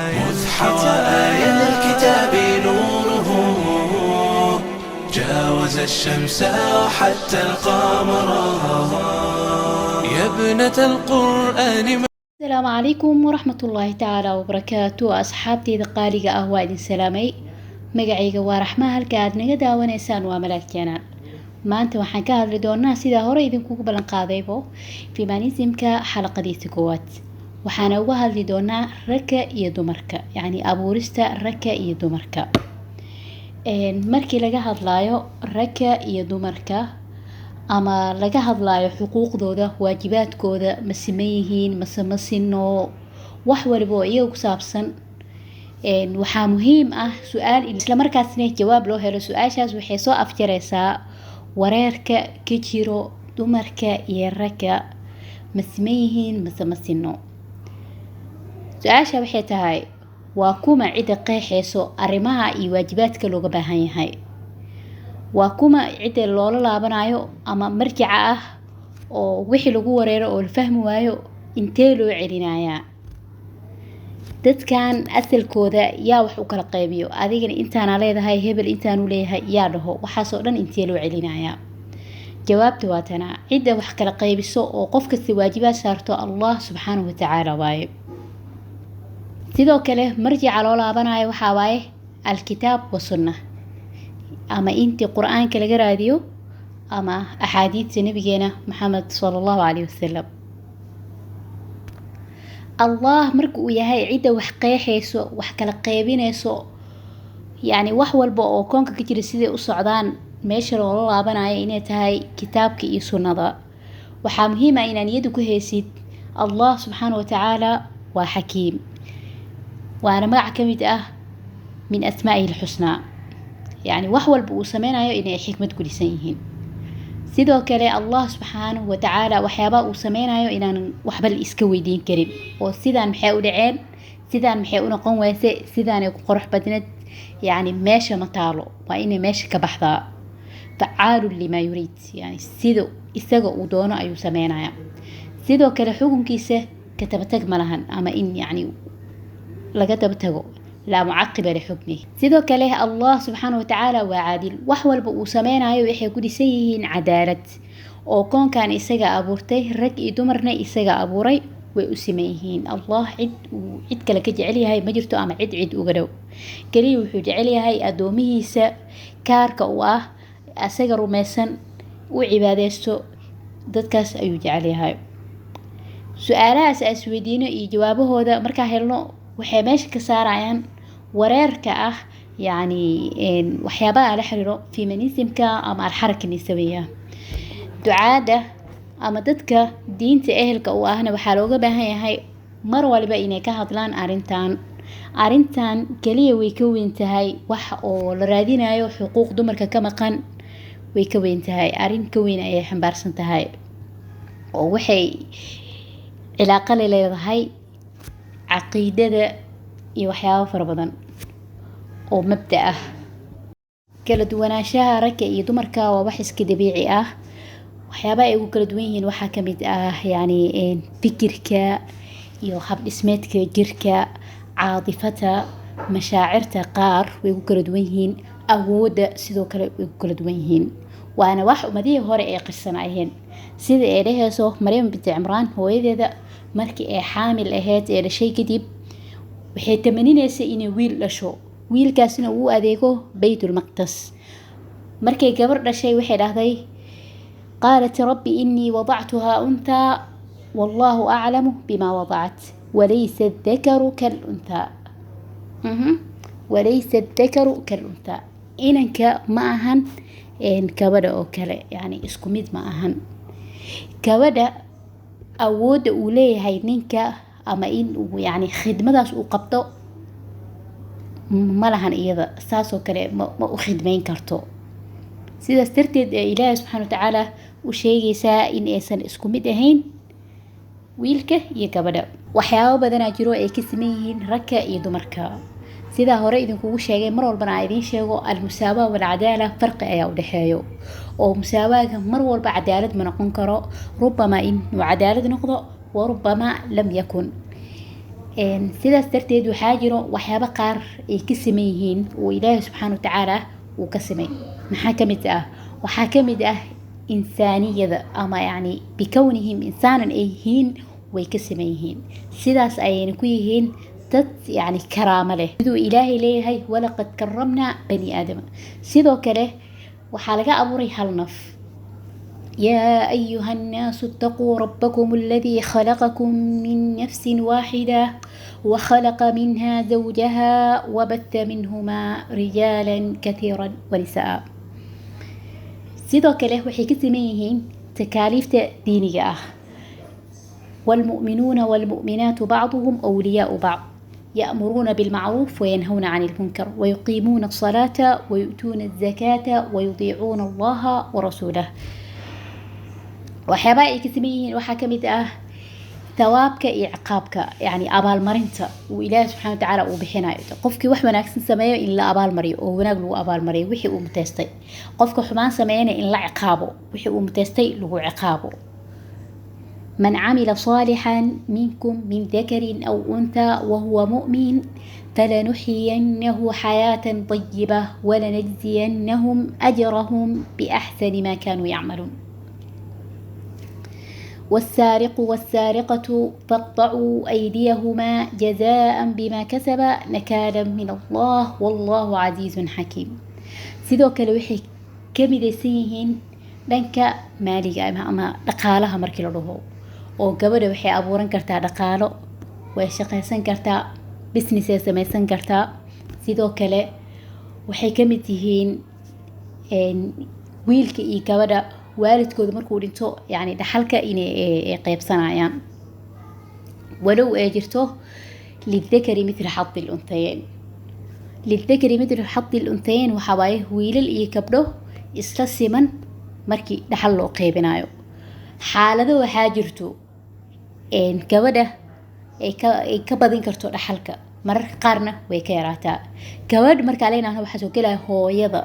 مذ حوآيا الكتاب نوره جاوز الشمس وحتى القمر يا ابنة القرآن. Asalaamu calaykum waraxmatullaahi tacaala wabarakaatu. Asxaabteyda qaaliga ah, waa idin salaamay. Magacayga waa Raxma, halka aad naga daawanaysaan waa Malaag Channel. Maanta waxaan ka hadli doonaa, sidaa hore idinkugu ballan qaadaybo, feminismka xalaqadiisa koowaad. Waxaana uga hadli doonaa ragga iyo dumarka, yacni abuurista ragga iyo dumarka. Markii laga hadlayo ragga iyo dumarka ama laga hadlayo xuquuqdooda, waajibaadkooda, ma siman yihiin mase ma sino, wax waliba oo iyaga ku saabsan, waxaa muhiim ah su-aal islamarkaasna jawaab loo helo. Su-aashaas waxay soo afjareysaa wareerka ka jiro dumarka iyo ragga, ma siman yihiin mase ma sino. Su-aasha waxay tahay: waa kuma cidda qeexeyso arrimaha iyo waajibaadka looga baahan yahay? Waa kuma cidda loola laabanayo ama marjica ah oo wixii lagu wareero oo la fahmi waayo intee loo celinayaa? Dadkan asalkooda yaa wax u kala qaybiyo? Adigana intaana leedahay, hebel intaanu leeyahay, yaa dhaho? Waxaasoo dhan intee loo celinayaa? Jawaabta waa tanaa: cidda wax kala qaybiso oo qof kasta waajibaad saarto Allah subxaanahu watacaala waaye. Sidoo kale marjica loo laabanayo waxaa waaye alkitaab wa sunna, ama intii Qur-aanka laga raadiyo ama axaadiidta nabigeena Maxamed sala Allahu caleyhi wasalam. Allah marka uu yahay cidda wax qeexeyso, wax kala qeybineyso, yacni wax walba oo koonka ka jira siday u socdaan, meesha loola laabanayo inay tahay kitaabka iyo sunnada, waxaa muhiim ah inaad niyadda ku haysid Allah subxaana watacaala waa xakiim, waana magac ka mid ah min asmaa'ihi alxusnaa, yacni wax walba uu sameynayo inay xikmad ku dhisan yihiin. Sidoo kale Allah subxaanahu watacaala waxyaabaha uu sameynayo inaanan waxba la iska weydiin karin, oo sidaan maxay u dhaceen, sidaan maxay u noqon weyse, sidaanay ku qurux badneed, yacni meesha ma taalo, waa inay meesha ka baxdaa. Facaalun limaa yuriid, yani sida isaga uu doono ayuu sameynaya. Sidoo kale xukunkiisa ka tabatag ma lahan ama in yacni laga daba tago, laa mucaqiba lixukmihi. Sidoo kale Allah subxaana watacaala waa caadil, wax walba uu sameynayo waxay ku dhisan yihiin cadaalad, oo koonkan isaga abuurtay, rag iyo dumarna isaga abuuray, way u siman yihiin. Allah cid uu cid kale ka jecel yahay ma jirto ama cid cid uga dhow. Keliya wuxuu jecel yahay addoomihiisa kaarka u ah, asaga rumaysan, u cibaadeysto, dadkaas ayuu jecel yahay. Su-aalahaas aan isweydiino iyo jawaabahooda markaa helno waxay meesha ka saarayaan wareerka ah, yacni waxyaabaha la xiriiro feminismka ama alxaraka nisawiya. Ducaadda ama dadka diinta ehelka u ahna waxaa looga baahan yahay mar waliba inay ka hadlaan arrintan. Arrintan kaliya way ka weyn tahay wax oo la raadinayo xuquuq dumarka ka maqan, way ka weyn tahay, arrin ka weyn ayay xambaarsan tahay, oo waxay cilaaqo la leedahay caqiidada iyo waxyaabo fara badan oo mabda ah. Kala duwanaanshaha ragga iyo dumarka waa wax iska dabiici ah. Waxyaabaha ay ugu kala duwan yihiin waxaa kamid ah yacni fikirka iyo hab dhismeedka jirka, caadifada, mashaacirta qaar way ku kala duwan yihiin, awoodda sidoo kale way ku kala duwan yihiin, waana wax ummadihii hore ay qirsanaayeen. Sida ay dheheyso Maryam binti Cimraan, hooyadeeda markii ay xaamil ahayd ee dhashay kadib, waxay tamaninaysa inay wiil dhasho, wiilkaasna uu adeego Baytulmaqdas. Markay gabar dhashay waxay dhahday: qaalat rabbi inii wadactuhaa unthaa wallahu aclamu bima wadacat walaysa adakaru kalunthaa. Walaysa adakaru kalunthaa, inanka ma ahan gabadha oo kale, yani isku mid ma ahan. Gabadha awoodda uu leeyahay ninka ama in uu yani khidmadaas uu qabto ma lahan iyada, saasoo kale ma u khidmeyn karto. Sidaas darteed ee Ilaahay subxaana watacaala u sheegaysaa in aysan isku mid ahayn wiilka iyo gabadha. Waxyaabo badanaa jiro ay ka siman yihiin ragga iyo dumarka. Sidaa hore idinkugu sheegay, mar walbana aan idiin sheego, almusaawaa walcadaala farqi ayaa u dhexeeyo, oo musaawaaga mar walba cadaalad ma noqon karo, rubama inuu cadaalad noqdo wa rubama lam yakun. Sidaas darteed waxaa jiro waxyaabo qaar ay ka siman yihiin oo Ilaahay subxaana wa tacaala uu ka simay. Maxaa kamid ah? Waxaa kamid ah insaaniyada, ama yacni bikownihim insaanan ay yihiin, way ka siman yihiin. Sidaas ayayna ku yihiin dad yacni karaamo leh, siduu Ilaahay leeyahay: "Walaqad karamnaa bani aadama." Sidoo kale waxaa laga abuuray hal naf. يا أيها الناس اتقوا ربكم الذي خلقكم من نفس واحدة وخلق منها زوجها وبث منهما رجالا كثيرا ونساء. Sidoo kale waxay ka siman yihiin takaaliifta diiniga ah. والمؤمنون والمؤمنات بعضهم أولياء بعض يأمرون بالمعروف وينهون عن المنكر ويقيمون الصلاة ويؤتون الزكاة ويطيعون الله ورسوله. Waxyaabaha ay ka siman yihiin waxaa kamid ah thawaabka iyo ciqaabka, yacni abaalmarinta uu Ilaahi subxana wa tacaala uu bixinayo. Qofkii wax wanaagsan sameeyo in la abaalmariyo oo wanaag lagu abaalmariyo wixii uu muteystay, qofka xumaan sameeyana in la ciqaabo, wixii uu muteystay lagu ciqaabo. من عمل صالحا منكم من ذكر أو أنثى وهو مؤمن فلنحيينه حياة طيبة ولنجزينهم أجرهم بأحسن ما كانوا يعملون. والسارق والسارقة فاقطعوا أيديهما جزاء بما كسبا نكالا من الله والله عزيز حكيم. Sidoo kale waxay ka midaysan yihiin dhanka maaliga ama dhaqaalaha markii la dhaho, oo gabadha waxay abuuran kartaa dhaqaalo, way shaqaysan kartaa, business ay samaysan kartaa. Sidoo kale waxay ka mid yihiin wiilka iyo gabadha waalidkooda markuu dhinto, yani dhaxalka inay ay qeybsanayaan, walow ay jirto للذكر مثل حظ الأنثيين. للذكر مثل حظ الأنثيين waxaa waaye wiilal iyo gabdho isla siman markii dhaxal loo qeybinayo. Xaalado waxaa jirto gabadha ay ka badin karto dhaxalka, mararka qaarna way ka yaraataa. Gabadh markaa leenahay waxaa soo gelaya hooyada,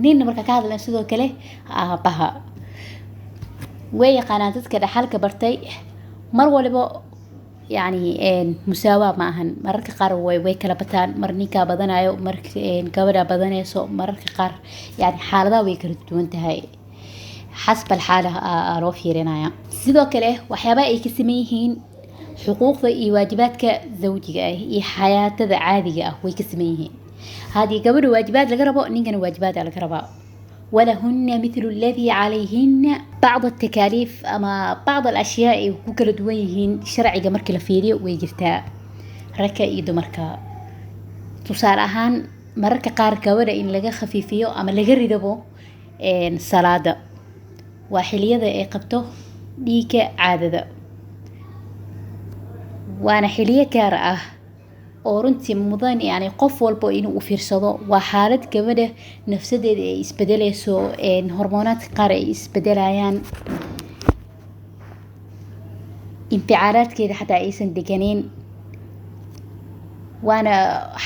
ninna markaa ka hadlayna sidoo kale aabaha. Way yaqaanaan dadka dhaxalka bartay, mar waliba yacni musaawaa ma ahan. Mararka qaar way kala bataan, mar ninkaa badanayo, mar gabadha badanayso. Mararka qaar yani xaaladaha way kala duwan tahay, xasba alxaala aa loo fiirinaya. Sidoo kale waxyaabaha ay ka siman yihiin xuquuqda iyo waajibaadka zawjiga ah iyo xayaatada caadiga ah way ka siman yihiin. Haddii gabadha waajibaad laga rabo, ninkana waajibaad laga rabaa. ولهن مثل الذي عليهن. بعض التكاليف أما بعض الأشياء ay ku kala duwan yihiin sharciga markii la fiiriyo way jirtaa ragga iyo dumarka. Tusaale ahaan, mararka qaar gabadha in laga khafiifiyo ama laga ridabo salaada waa xiliyada ay qabto dhiigga caadada, waana xiliyo gaar ah oo runtii mudan yani qof walba inuu u fiirsado. Waa xaalad gabadha nafsadeeda ay isbedeleyso, hormoonaadka qaar ay isbedelayaan, inficaalaadkeeda xataa aysan deganeyn, waana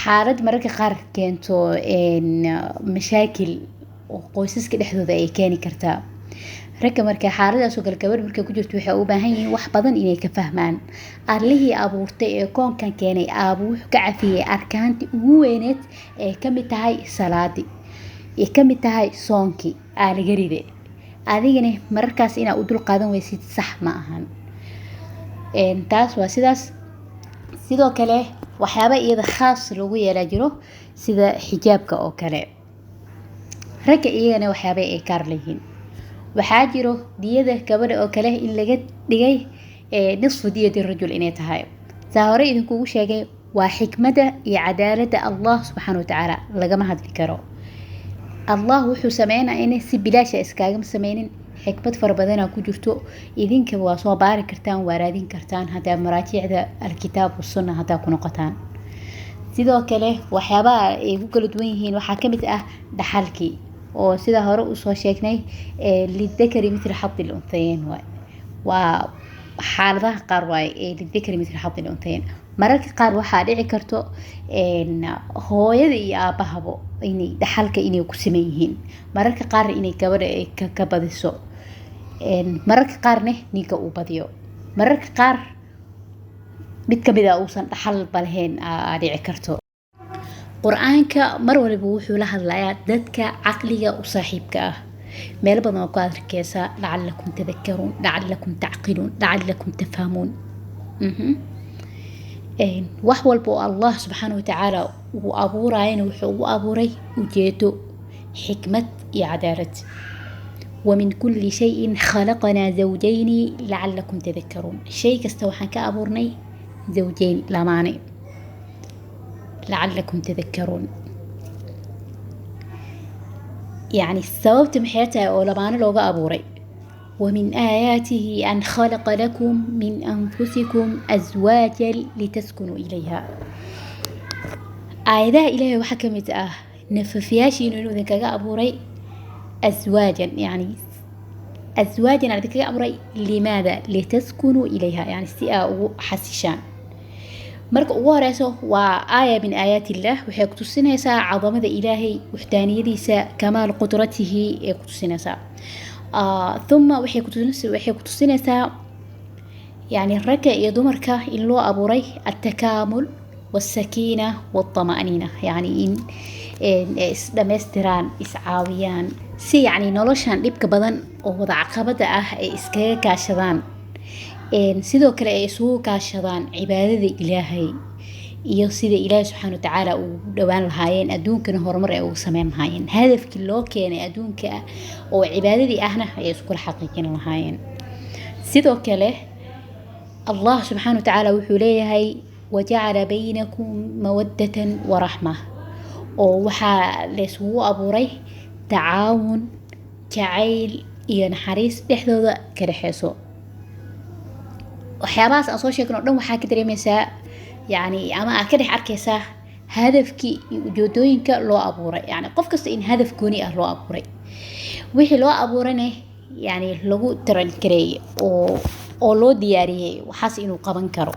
xaalad mararka qaar keento mashaakil oo qoysaska dhexdooda ay keeni kartaa. Ragga marka xaaladaas oo kale gabadh markay ku jirto waxay u baahan yihiin wax badan inay ka fahmaan. Allihii abuurtay ee koonkan keenay aabu wuxuu ka cafiyey arkaantii ugu weyneed ee kamid tahay salaadii, ee kamid tahay soonkii aa laga riday. Adigana mararkaas inaa u dul qaadan weysid sax ma ahan. Taas waa sidaas. Sidoo kale waxyaaba iyada khaas lagu yeelaa jiro, sida xijaabka oo kale. Ragga iyagana waxyaaba ay gaar leeyihiin waxaa jiro, diyada gabadha oo kale in laga dhigay نصف دية الرجل inay tahay. Saa hore idinkugu sheegay, waa xikmadda iyo cadaaladda Allah subxaana watacaala, lagama hadli karo. Allah wuxuu sameynaa inay si bilaasha iskaagama sameynin, xikmad fara badanaa ku jirto. Idinka waa soo baari kartaan, waa raadin kartaan haddaa maraajicda alkitaab wasunna haddaa ku noqotaan. Sidoo kale waxyaabaha ay ku kala duwan yihiin waxaa kamid ah dhaxalkii, oo sida hore usoo sheegnay للذكر مثل حظ الأنثيين waay. Waa xaaladaha qaar waaye ee للذكر مثل حظ الأنثيين. Mararka qaar waxaa dhici karto hooyada iyo aabahabo inay dhaxalka inay ku siman yihiin, mararka qaarna inay gabadha ay ka badiso, mararka qaarna ninka uu badiyo, mararka qaar. Mid kamid a uusan dhaxalba lahayn aa dhici karto. Qur-aanka mar waliba wuxuu la hadlayaa dadka caqliga u saaxiibka ah. Meelo badan oo ku arkeysaa lacalakum tadakaruun, lacalakum tacqiluun, lacalakum tafhamuun. Wax walba oo Allah subxaana watacaala uu abuurayana wuxuu ugu abuuray ujeedo, xikmad iyo cadaalad. Wamin kulli shayin khalaqnaa zawjayni lacalakum tadakaruun. Shay kasta waxaan ka abuurnay zawjayn, lamaane, lacalakum tadakaruun. Yacni sababta maxay tahay oo lamaane looga abuuray? ومن آياته أن خلق لكم من أنفسكم أزواجا لتسكنوا إليها. Aayadaha Ilaahay waxaa ka mid ah nafafyaashiinu inuu idinkaga abuuray aswaajan, yani aswaajan aan idinkaga abuuray. Limaada? Litaskunuu ilayha, yani si aa ugu xasishaan. Marka ugu horeyso waa aaya min aayaat illah, waxay kutusinaysaa cadamada Ilaahay, waxdaaniyadiisa, kamaal qudratihi ee kutusinaysaa. Thumma waxay kutusinaysaa yani ragga iyo dumarka in loo abuuray altakaamul والسكينة والطمأنينة, yani in isdhamaystiraan, iscaawiyaan, si yani noloshan dhibka badan oo wada caqabada ah ay iskaga kaashadaan. Sidoo kale ay isugu kaashadaan cibaadada Ilaahay iyo sida Ilaahay subxaana watacaala ugu dhowaan lahaayeen, adduunkana horumar ay ugu sameyn lahaayeen, hadafkii loo keenay adduunka oo cibaadadii ahna ay iskula xaqiijin lahaayeen. Sidoo kale Allah subxaana watacaala wuxuu leeyahay wajacala baynakum mawadatan waraxma, oo waxaa laysugu abuuray tacaawun, jacayl iyo naxariis dhexdooda ka dhexeyso. Waxyaabahaas aan soo sheegno o dhan waxaa ka dareemeysaa yani ama aad ka dhex arkeysaa hadafkii iyo ujeedooyinka loo abuuray, yani qof kasta in hadaf gooni ah loo abuuray, wixii loo abuurayna yani lagu tarangareeyey oo loo diyaariyey waxaas inuu qaban karo.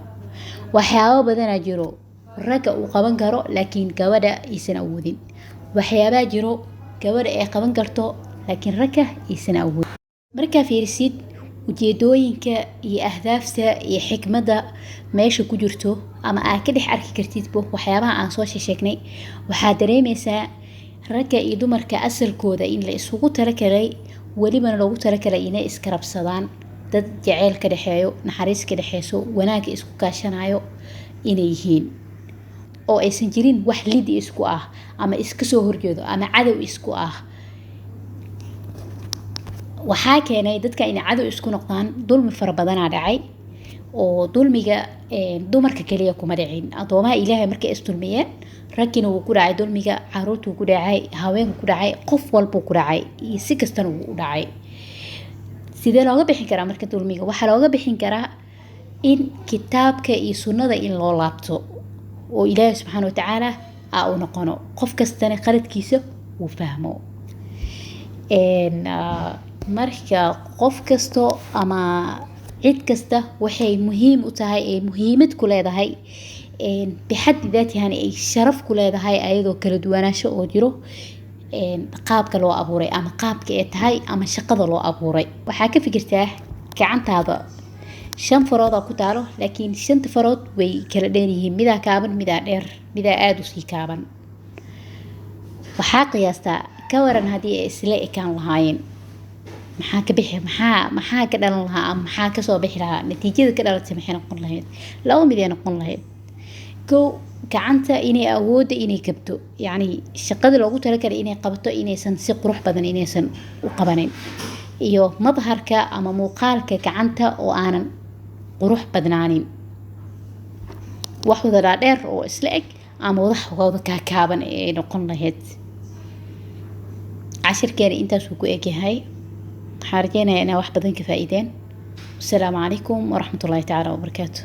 Waxyaabo badanaa jiro ragga uu qaban karo laakiin gabadha aysan awoodin. Waxyaabaa jiro gabadha ay qaban karto laakiin ragga aysan awoodin. Markaa fiirisid ujeedooyinka iyo ahdaafta iyo xikmadda meesha ku jirto ama aad ka dhex arki kartidba waxyaabaha aan soo sheegnay, waxaa dareemeysaa ragga iyo dumarka asalkooda in la isugu talagalay, welibana loogu talagalay inay iskarabsadaan, dad jaceyl ka dhexeeyo, naxariis ka dhexeyso, wanaagga isku kaashanayo inay yihiin, oo aysan jirin wax lidi isku ah ama iska soo horjeedo ama cadow isku ah. Waxaa keenay dadka inay cadow isku noqdaan dulmi fara badanaa dhacay, oo dulmiga dumarka kaliya kuma dhicin. Adoomaha Ilaahay markay isdulmiyeen, raggiina wuu ku dhacay dulmiga, caruurtuu ku dhacay, haweenku ku dhacay, qof walbuu ku dhacay iyo si kastana wuu u dhacay. Sidee looga bixin karaa marka dulmiga? Waxaa looga bixin karaa in kitaabka iyo sunnada in loo laabto oo Ilaahay subxaana watacaala aa u noqono, qof kastana qaladkiisa uu fahmo. Marka qof kasto ama cid kasta waxay muhiim u tahay, ay muhiimad ku leedahay, bixaddi daatihana ay sharaf ku leedahay, ayadoo kala duwanaansho oo jiro, qaabka loo abuuray ama qaabka ay tahay ama shaqada loo abuuray. Waxaa ka fikirtaa gacantaada shan faroodaa ku taalo, laakiin shanta farood way kala dheer yihiin, midaa kaaban, midaa dheer, midaa aada usii kaaban. Waxaa qiyaastaa ka waran haddii ay isla ekaan lahaayeen, maxaa ka bixi, maxaa ka dhalan lahaa ama maxaa kasoo bixi lahaa? Natiijada ka dhalatay maxay noqon lahayd? Laba mid ay noqon lahayd. Kow, gacanta inay awoodda inay kabto, yacni shaqada loogu talagalay inay qabato inaysan si qurux badan inaysan u qabanin, iyo madharka ama muuqaalka gacanta oo aanan qurux badnaanin, wax wada dhaadheer oo isla eg ama wadax wada kaakaaban ay noqon lahayd. Cashirkeena intaasuu ku egyahay. Waxaan rajeynayaa inaa wax badan ka faa'iideen. Wasalaamu calaykum waraxmatullaahi tacaala wabarakaatu.